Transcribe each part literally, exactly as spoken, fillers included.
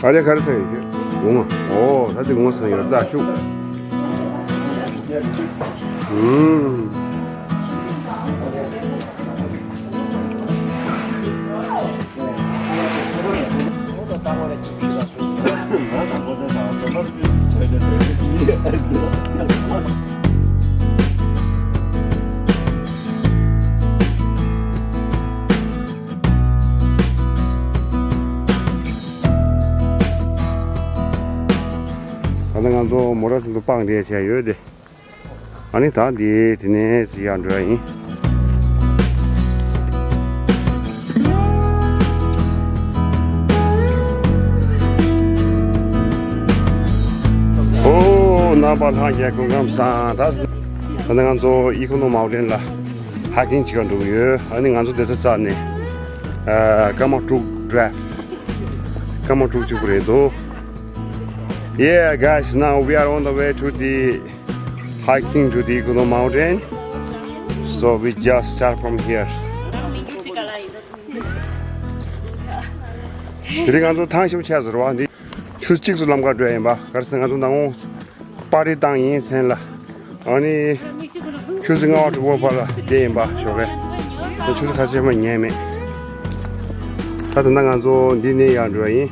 ཨ་རེ་ག་རེ་ཐག་ཡོད་ཀྱི། འོ་མ། འོ་ད་དེ་ངོ་སང་ཡོད་ད་ཤུག་ཨུམ། ད་ལྟ་ང་ཚོ་མོ་ཊ་ཚོ་སྤང་བསྡད་བྱས་ཡོད་དེ། ཨ་ནི་ད་འདི་དེ་ནས་ཡར་འགྲོ་ཡ་ཡིན། ཨོ་རྣམ་པ་ལྷན་རྒྱས་སྐུ་ཁམས་བཟང་། ད་ད་ནི་ང་ཚོ་ཨི་ཁོ་ནོ་མའོ་ཊན་ལ་ཧའི་ཀིང་བྱེད་ག་འགྲོ་གི་ཡོད། ཨ་ནི་ང་ཚོ་དེ་ཚོ་རྩ་ནས་ཨ་སྐར་མ་དྲུག་ཌ་རའིབ། སྐར་མ་དྲུག་གཅིག་པུ་རེད་འདུག Yeah, guys, now we are on the way to the hiking to the Ikuno Mountain. So we just start from here. དེ་རིང་ང་ཚོ་ཐང་ཤིང་ཆེ་ཟེར་བ་འདི་ཆུ་གཅིག་ཏུ་ལམ་ཁ་འགྲོ་ཡ་ཡིན་པ། ག་རེ་ཟེར་ང་ཚོ་ནང་པར་རི་བཏང་ཡིན་མཚན་ལ། ཨ་ནི་ཆུ་ཚོད་ལྔ་པ་དྲུག་པ་བར་ལ་བསྡད་ཡིན་པ་ཞོགས་ཀས། ཆུ་ཚོད་ཁ་ཤས་མ་ཉལ་མེད། ད་ད་ལྟ་ང་ཚོ་འདི་ནས་ཡར་འགྲོ་ཡ་ཡིན།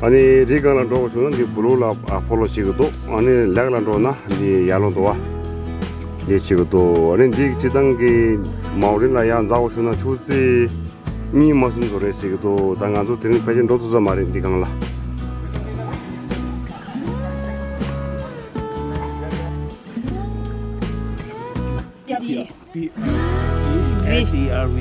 ཨ་ནི་རི་སྒང་ལ་འགྲོ་དགོས་བྱུང་ན་འདི་བུ་ལུག་ལ་ཨ་ཕོ་ལོ་བྱེད་ཀྱི་འདུག་ཨ་ནི་ལེགས་ལ་འགྲོ་ན་འདི་ཡར་ལོ་འདུག་བ། འདི་བྱེད་ཀྱི་འདུག་ཨ་ནི་འདི་སྤྱི་བཏང་གི་མའོ་ཊན་ལ་ཡར་འཛེག་དགོས་བྱུང་ན་ཆུ་ཚོད་གཉིས་མ་ཟིན་བཟོ་རེད་ཟེར་གྱི་འདུག་ད་ང་ཚོ་དེ་རིང་ཕལ་ཆེར་འགྲོ་ཐུབ་ས་མ་རེད་འདི་སྒང་ལ། P, P, P, S E R V.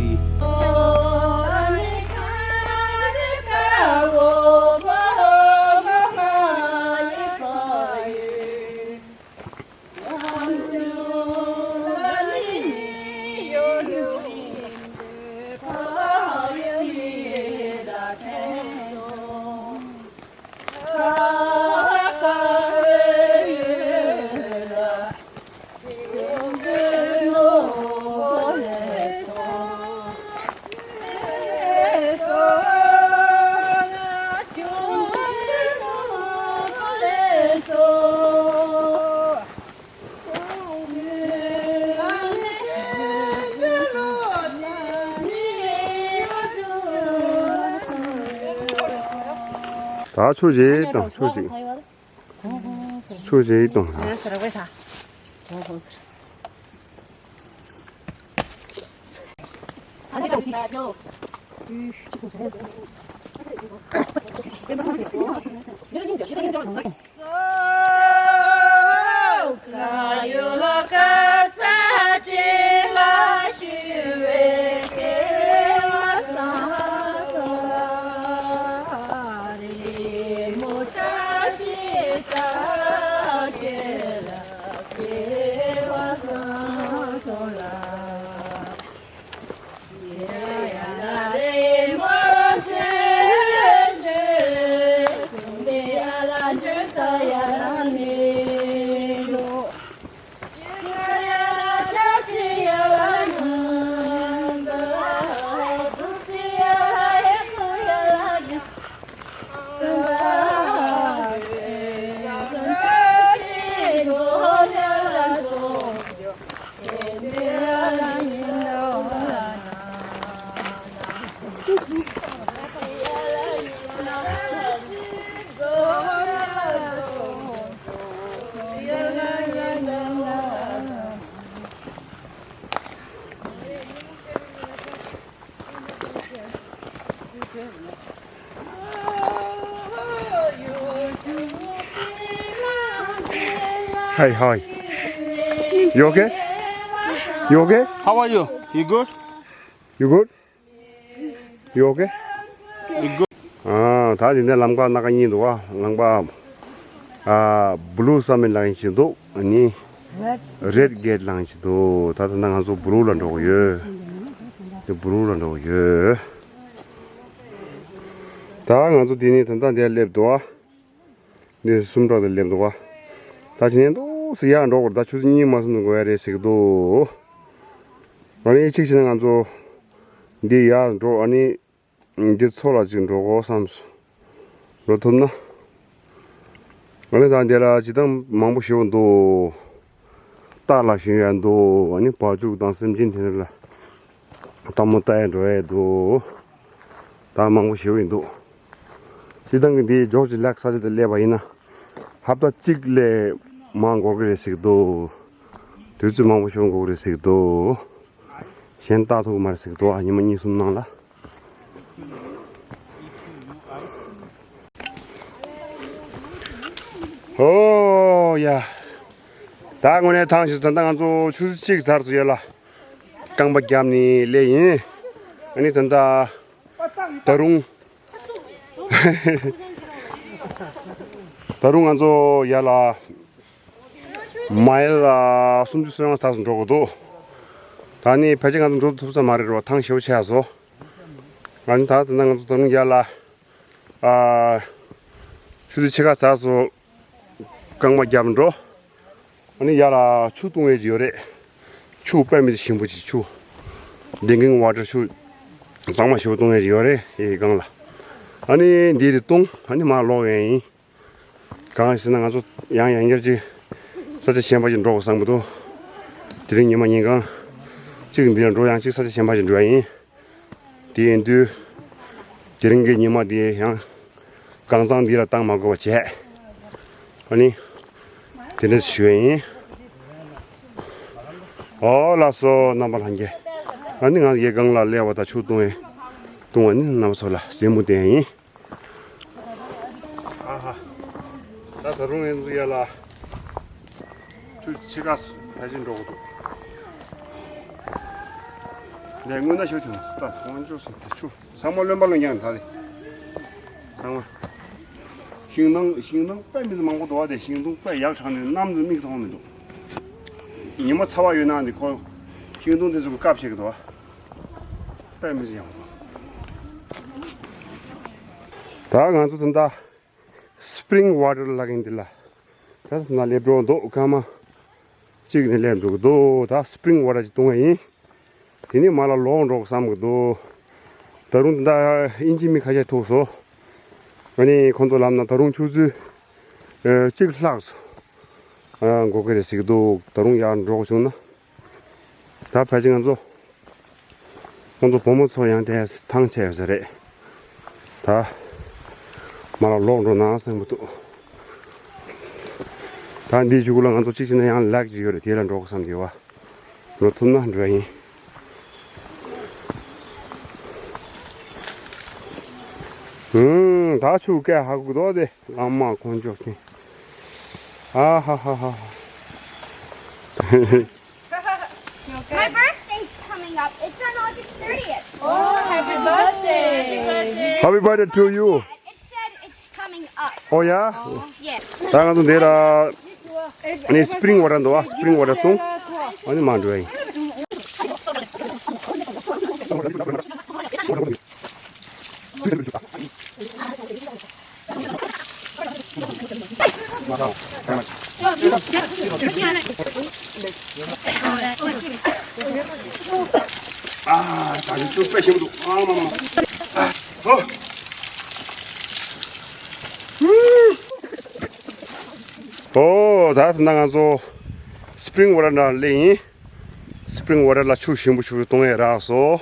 ད་ཆུ་ཞིག་དང་ཆུ་ཞིག་ཆུ་ཞིག་དང་། Excuse me. Hi, hi. You okay? You okay? How are you? You good? You good? You okay? We good. ཨ། ད་འདི་ནས་ལམ་ཁ་སྣ་ཁ་གཉིས་འདུག་ཨ། ལམ་ཁ་ཨ་Blue Summit ལ་ཡིན་ཞིག་འདུག་ཨ་ནི་Red Gate ལ་ཡིན་ཞིག་འདུག་ད་ད་ལྟ་ང་ཚོ་Blue ལ་འགྲོ་གི་ཡོད། འདི་Blue ལ་འགྲོ་གི་ཡོད། ད་ང་ཚོ་འདི་ནས་ད་ལྟ་འདིར་སླེབས་འདུག་ཨ། འདི་གསུམ་ཕྲག་དེ་སླེབས་འདུག་བ། ད་དེ་ནས་འདུག་སེ་ཡར་འགྲོ་དགོས་རེད། ད་ཆུ་ཚོད་གཉིས་མ་ཟིན་ན་འགོར་ཡ་རེད་ཟེར་གྱི་འདུག་ཨ་ནི་གཅིག་བྱས་ན་ང་ཚོ་འདི་ཡར་འགྲོ། ཨ་ནི་འདི་མཚོ་ལ་ཅིག་འགྲོ་དགོས་བསམས་ འགྲོ་ཐུབ་ན། ཨ་ནི་ད་འདི་ལ་ཅི་དང་མང་པོ་ཞིག་འདུག། སྟག་ལ་ཞོན་ཡ་འདུག། ཨ་ནི་བ་ཕྱུགས་དང་སེམས་ཅན་དེ་འདྲ་ལ་སྟག་མོ་ལྟ་ཡ་འགྲོ་ཡ་འདུག། ད་མང་པོ་ཞིག་ཡིན་འདུག། སྤྱིར་བཏང་གི་འདིའི་འཇོག་ཅིག་ལེགས་ས་ཆ་དེ་སླེབས་པ་ཡིན་ན། ཧབ་ཏ་གཅིག་ལས་མང་འགོར་གི་རེད་ཟེར་གི་འདུག། དུས་ཚོད་མང་པོ་ཞིག་འགོར་གི་རེད་ཟེར་གི་འདུག། གཞན་ལྟ་ཐུབ་ཀྱི་མ་རེད་ཟེར་གི་འདུག། ཨ་ཉི་མ་གཉིས་གསུམ་ནང་ལ། ཨོ་ཡ། ད་དངོས་གནས་ཐང་ཞིག་ད་ལྟ་ང་ཚོ་ཆུ་ཚོད་གཅིག་ཚར་སོང་ཡོད་ལ། རྐང་པ་བརྒྱབ་ནས་སླེབས་ཡིན། ཨ་ནི་ད་ལྟ་ད་རུང་། ད་རུང་ང་ཚོ་ཡར་ལ་མའི་ལ་སུམ་ཅུ་སོ་ལྔ་ཙམ་འགྲོ་དགོས་འདུག། ད་ནི་ཕལ་ཆེར་ང་ཚོ་འགྲོ་ཐུབ་ས་མ་རེད་རོ། ཐང་ཞེ་པོ་ཆགས་སོང་། ང་ནི་ད་ད་ལྟ་ང་ཚོ་ད་རུང་ཡར་ལ་ཨ་ཆུ་ཚོད་ཕྱེད་ཀ་ཙམ་སོང་། རྐང་པ་བརྒྱབ་འགྲོ། ཨ་ནི་ཡར་ལ་ཆུ་བཏུང་ཡས་ཡོད་རེད། ཆུ་དཔེ་མི་སྲིད་ཞིམ་པོ་ཅིག་ཆུ། ཌིང་ཀིང་ཝ་ཊར་ཆུ། གཙང་མ་ཞིམ་པོ་བཏུང་ཡས་ཡོད་རེད་ཨེ་སྒང་ལ། ཨ་ནི་འདི་དེ་བཏུང་ཨ་ནི་མར་ལོག་ཡས་ཡིན། གང་ཞེ་ན་ང་ཚོ་ཡང་ཡང་བསྐྱར་ཅིག་ས་ཆ་གཞན་པ་ཅིག་འགྲོ་དགོས་བསམ་གི་འདུག། དེ་རིང་ཉི་མ་ཉིན་གང་གཅིག་འདི་ལ་འགྲོ། ཡང་གཅིག་ས་ཆ་གཞན་པ་ཅིག་འགྲོ་ཡ་ཡིན། དེ་ཡིན་དུས། དེ་རིང་གི་ཉི་མ་དེ་ཡང་གང་ཚང་འདི་ལ་བཏང་མ་དགོས་པ་བྱས། ཨ་ནི། དེ་འདྲ་ཞུ་ཡ་ཡིན། ཨོ་ལགས་སོ་རྣམ་པ་ལྷན་རྒྱས། ཨ་ནི་ང་ཡི་སྒང་ལ་སླེབས་པ་དང་ཆུ་བཏུང་བའི་བཏུང་བ་ནི་རྣམ་པ་ཚོ་ལ་གཟིགས་མོ་བསྟན་ཡ་ཡིན། ཨ་ཧ། ད་ད་རུང་ཡིན་ཚུལ་ཡ་ལ། ཆུ་ཕྱེད་ཀ་ཕལ་ཆེར་འགྲོ་གི་འདུག། ལས་སྔོན་ན་ཞུ་ཐུབ་ད་དཀོན་མཆོག་གསུམ་དེ་ཆུ་ཚང་མ་རློན་པ་རློན་རྐྱང་ད་རེད། ཚང་མ། ཤིང་སྡོང་ཤིང་སྡོང་དཔེ་མི་སྲིད་མང་པོ་འདུག་བ། དེ་ཤིང་སྡོང་དཔེ་ཡག་དྲགས་ནས་གནམ་དུ་མིག་མཐོང་མི་འདུག། ཉི་མ་ཚ་བ་ཡོད་ན་འདི་ཁོ་ཤིང་སྡོང་དེ་ཚོ་གི་བཀབ་བྱེད་ཀྱི་འདུག་བ། དཔེ་མི་སྲིད་ཡག་པོ་འདུག། ད་ང་ཚོ་ད་ལྟ་སི་པི་རིང་ཝ་ཊར་ལབ་མཁན་འདི་ལ་ད་ལྟ་ན་སླེབས་འགྲོ་འདུག། སྐར་མ་གཅིག་ནས་སླེབས་འགྲོ་གི་འདུག། ད་སི་པི་རིང་ཝ་ཊར་ཅིག་བཏུང་བ་ཡིན། དེ་ནས་མར་ལ་ལོག་འགྲོ་བསམ་གི་འདུག། ད་རུང་ད་ལྟ་དབྱིན་ཇི་མི་ཁ་ཤས་ཐུག་སོང་། ཨ་ནི་ཁོང་ཚོ་ལབ་ན་ད་རུང་ཆུ་ཚོད་ཨ་གཅིག་ལྷག་སོང་། ཨ་འགོར་གི་རེད་ཟེར་གི་འདུག། ད་རུང་ཡར་འགྲོ་དགོས་བྱུང་ན། ད་ཕལ་ཆེར་ང་ཚོ་ཁོང་ཚོ་བུ་མོ་ཚོ་ཡང་དེ་ཐང་ཆད་ཡོད་ས་རེད། ད་མར་ལ་ལོག་འགྲོ་ན་བསམ་གི་འདུག། ད་འདིའི་གཞུག་ལ་ང་ཚོ་གཅིག་བྱས་ན་ཡང་ལེག་ཅིག་ཡོད་རེད། དེ་ལ་འགྲོ་དགོས་བསམ་གི་ཡོད་བ། འགྲོ་ཐུབ་ན་འགྲོ་ཡ་ཡིན། ཨུམ། ད་ཆུ་སྐད་ཧ་གོ་གི་འདུག་སྟེ། བླ་མ་དཀོན་མཆོག་མཁྱེན། ཨ་ཧ་ཧ་ཧ་ཧ། My birthday's coming up. It's on August thirtieth. Oh, happy birthday. Happy birthday to you. It said it's coming up. Oh, yeah? Yeah. ད་ང་ཚོ་འདི་ལ་ནི་སི་པི་རིང་ཝ་ཊར་འདུག་བ། སི་པི་རིང་ཝ་ཊར་བཏུང་། ཨ་ནི་མར་འགྲོ་ཡ་ཡིན། ཨ། ད་ནི་ཆུ་དཔེ་ཞིམ་འདུག། ཨ་མ་མ་མ། ཨ། ཧོ། ཨོ། ད་ད་ང་ཚོ་སི་པི་རིང་ཝ་ཊར་ནང་སླེབས་ཡིན། སི་པི་རིང་ཝ་ཊར་ལ་ཆུ་ཞིམ་པོ་ཞིམ་པོ་བཏུང་ཡས་རག་སོང་།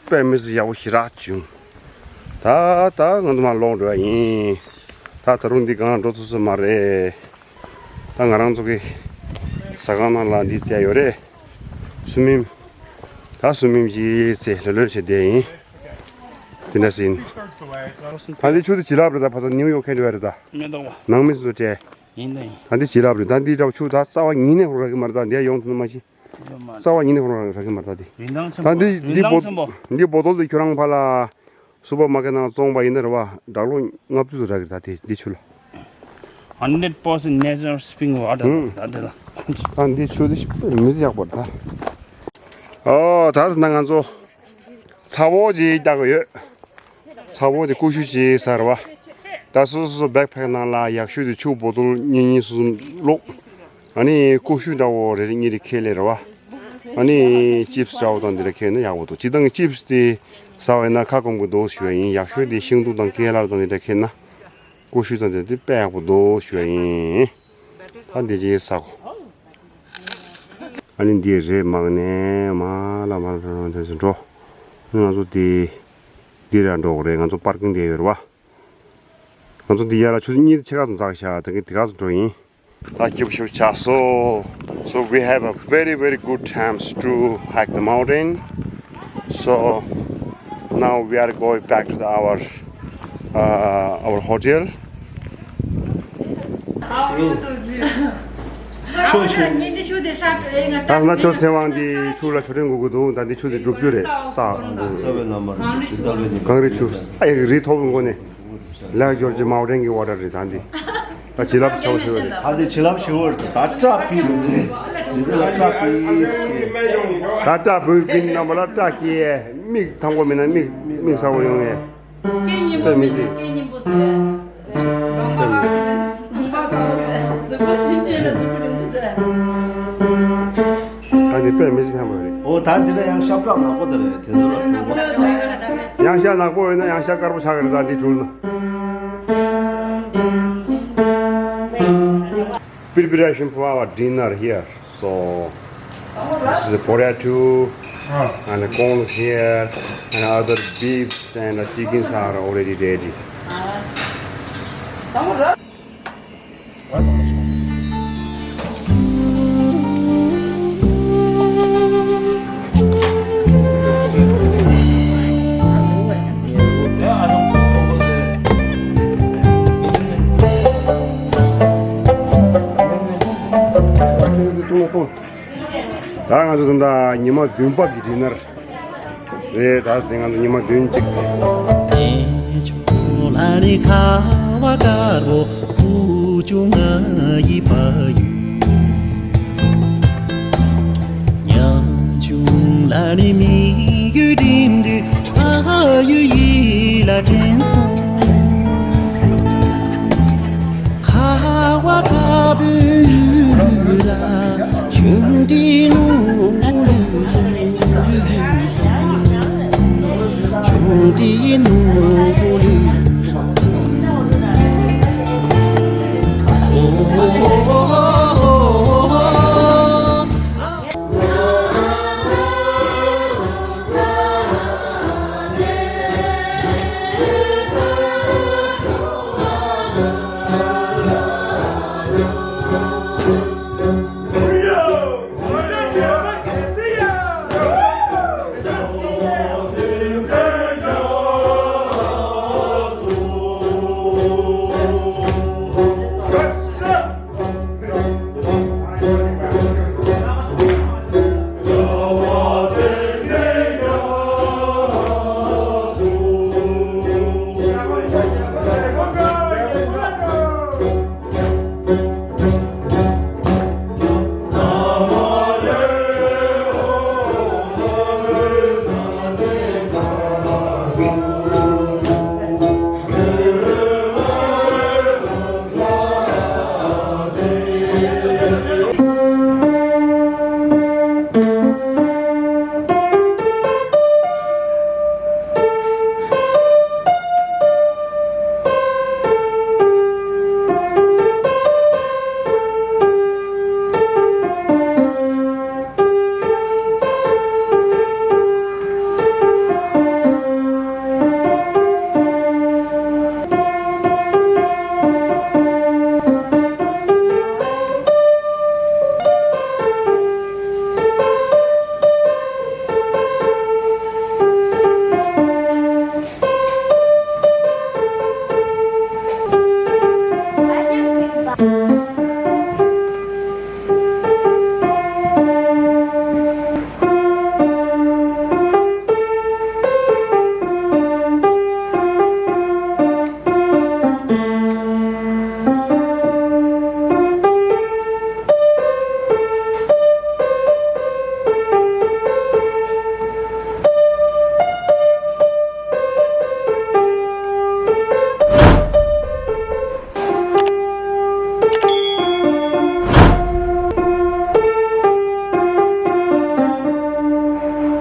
དཔེ་མི་སྲིད་ཡག་པོ་ཞེ་དྲག་བྱུང་། ད་ད་ང་ཚོ་མར་ལོག་འགྲོ་ཡ་ཡིན། ད་ད་རུང་འདི་སྒང་འགྲོ་ཐུབ་ས་མ་རེད། ད་ང་རང་ཚོ་གི་ཟ་ཁང་ནང་ལ་འདི་བཙལ་ཡོད་རེད། སུ་མིམ། ད་སུ་མིམ་གྱིས་ཚེ་ལྷོད་ལྷོད་བྱས་བསྡད་ཡིན། དེ་འདྲ་ཟིན། ད་འདི་ཆུ་དེ་བྱིན་རླབས་རེད། ད་ཕ་ཚོ་ནིའུ་ཡོག་ཁེན་འགྲོ་ཡ་རེད་ད། མེ་ཏོག་པ། ནང་མི་ཚོ་སྤྲད། ཡིན་ད་ཡིན། ད་འདི་བྱིན་རླབས་རེད། ད་འདི་འདྲ་བ་ཆུ་ད་རྩ་བ་ཉིད་ནས་ཧོར་ར་གི་མ་རེད། ད་འདི་ཡོང་ཐུབ་ན་མ་གཞི། ཡོད་མ་རེད། རྩ་བ་ཉིད་ནས་ཧོར་ར་གི་མ་རེད། ད་འདི། རིན་ཐང་ཆེན་པོ། ད་འདི་རིན་འདི་ཐང་བོ་ཆེན་པོ། འདི་བོ་ཏོལ་དེ་ཁྱོད་རང་ཕ་ལ། སུ་པར་མ་ཀེ་ནང་བཙོང་པ་ཡིན་ན་རེད་བ། ཌོ་ལར་ལྔ་བཅུ་ཙམ་རག་གི་རེད། ད་དེ་འདི་ཆུ་ལ། Hundred percent natural spring water. ཧུམ། ད་དེ་ལ། ད་འདི་ཆུ་དེ་མི་ཡག་པོ་རེད་ད། ཨོ། ད་ད་ང་ཚོ་ཚ་བོ་ཅིག་རྒྱག་གི་ཡོད། ཚ་བོ་དེ་ཀུ་ཤུ་ཅིག་ཟེར་བ། ད་སོ་སོ་སོ་བེག་ཕེག་ནང་ལ་ཡག་ཤོས་དེ་ཆུ་བོ་ཏོལ་གཉིས་གཉིས་གསུམ་གསུམ་བླུགས། ཨ་ནི་ཀུ་ཤུ་འདྲ་བོ་རེ་རེ་གཉིས་རེ་ཁྱེར་ལེ་རེད་བ། ཨ་ནི་ཅིབས་འདྲ་བོ་དང་འདི་འདྲ་ཁྱེར་ན་ཡག་པོ་འདུག། སྤྱིར་བཏང་གི་ཅིབས་དེ་ཟ་བས་ན་ཁ་སྐོམ་གི་འདུག་ཞུ་བ་ཡིན། ཡག་ཤོས་དེ་ཤིང་ཏོག་དང་ཀེ་ལར་དང་འདི་འདྲ་ཁྱེར་ན། པོ་ཤུ་ཙང་དེ་དེ་དཔེ་ཡག་པོ་འདུག་ཞུ་ཡ་ཡིན། ད་འདི་ཅིག་ཟ་གོ། ཨ་ནི་འདི་རེད་མང་ནས་མ་ལ་མ་ལ་དེ་ཚོ་འགྲོ། ང་ཚོ་དེ་འདི་ར་འགྲོ་གི་རེད། ང་ཚོ་པར་ཀིང་དེ་ཡོད་རེད་བ། ང་ཚོ་འདི་ཡར་ལ་ཆུ་ཚོད་གཉིས་དང་ཕྱེད་ཀ་ཙམ་འཛེགས་ཤག་ད་གིན་དེ་ག་ཙམ་འགྲོ་ཡིན། ད་སྐྱིད་པོ་ཞིག་ཆགས་སོང་། So we have a very, very good times to hike the mountain. So now we are going back to the, our, uh, our hotel. ད་ལྟ་ཆུ་ཚན་དབང་གིས་ཆུ་ལ་ཆུ་ཕྲན་འགུག་གི་འདུག་ད་འདི་ཆུ་དེ་འགྲུབ་རྒྱུ་རེད། ས་རྩ་བའི་ནམ་མཁའ་རི་ཆུ་ལྟ་བུ་ནི། གངས་རི་ཆུ། ཨ་ཡ་རི་མཐོ་པོའི་མགོ་ནས། ལེགས་ཇོར་ཇི་མའོ་ཊན་གྱི་ཝ་ཊར་རེད་ད་འདི། ད་བྱིན་རླབས་ཆེ་བོ་ཞིག་རེད། ད་འདི་བྱིན་རླབས་ཞེ་པོ་རེད། ད་སྐྲ་པི་རེད་འདི། འདི་ལ་སྐྲ་པི་སྐྱེ། ད་སྐྲ་པི་པི་རྣམ་པ་ལ་སྐྲ་སྐྱེ། མིག་ཐང་པོ་མེད་ན་མིག་མིག་གསལ་པོ་ཡོང་ངེས། སྐད་སྙན་པོ་མེད་ན་སྐད་སྙན་པོ་ཟེར། གཟུགས་པོ་ཆུང་ཆུང་ལ་གཟུགས་པོ་རིང་པོ་ཟེར། ད་འདི་དཔེ་མི་སྲིད་ཕན་པ་རེད། ཨོ་ད་འདི་ལ་ཡང་ཤ་བཀྲག་ནག་པོ་དེ་རེད། དེ་ཚོ་ལ་གྲུང་པོ། ཡང་ཤ་ནག་པོ་ཡོད་ན་ཡང་ཤ་དཀར་པོ་ཆགས་ཀྱི་རེད། ད་འདི་གྲུང་ན། Preparation for our dinner here. So this is a potato and a corn here and other beefs and the chickens are already ready. ད་ང་ཚོ་ད་ལྟ་ཉི་མ་བདུན་པ་གི་ཌི་ནར་རེད། ད་དེ་ང་ཚོ་ཉི་མ་བདུན་ཅིག